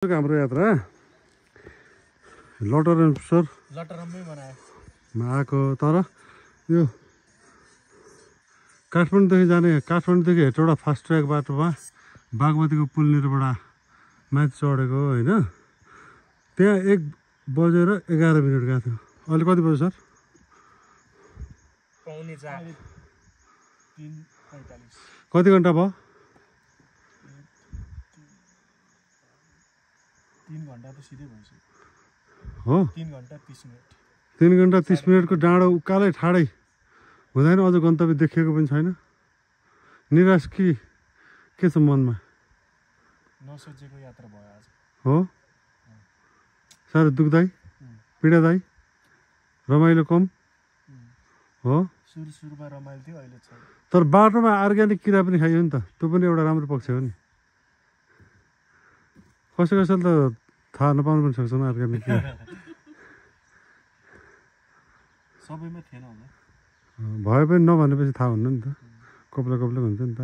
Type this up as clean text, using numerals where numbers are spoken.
हाम्रो यात्रा लटरममै बनायो आएको तर यो काठमाडौँदेखि जाने काठमाडौँदेखि हेटौँडा फास्ट ट्र्याक बाटोमा बागमतीको पुलनिरबाट माथि चढेको होइन। त्यहाँ 1:11 गएको थियो। अहिले कति बज्यो सर? पाउने 3:45 कति घन्टा भयो? 3 घन्टा त सिधै भइसक्यो हो 3 घन्टा 30 मिनेट 3 घन्टा 30 मिनटको डाँडो उकालै ठाडै हुँदैन। अझ गन्तव्य देखिएको पनि छैन। निराश के छ मनमा? नसोचेको यात्रा भयो आज हो साह्रो दुःखदायी पीडादायी रमाइलो कम हो। सुरुमा रमाइलो थियो अहिले छैन। तर बाटोमा अर्ग्यानिक किरा पनि खाइयो नि त। त्यो पनि एउटा राम्रो पक्ष हो नि। कसैले त थाहा नपाउनु पनि सक्छ अर्ग्यानिक किरा सबैमा थिएन होला भए पनि नभनेपछि थाहा हुन्न नि त। कपले हुन्छ नि त।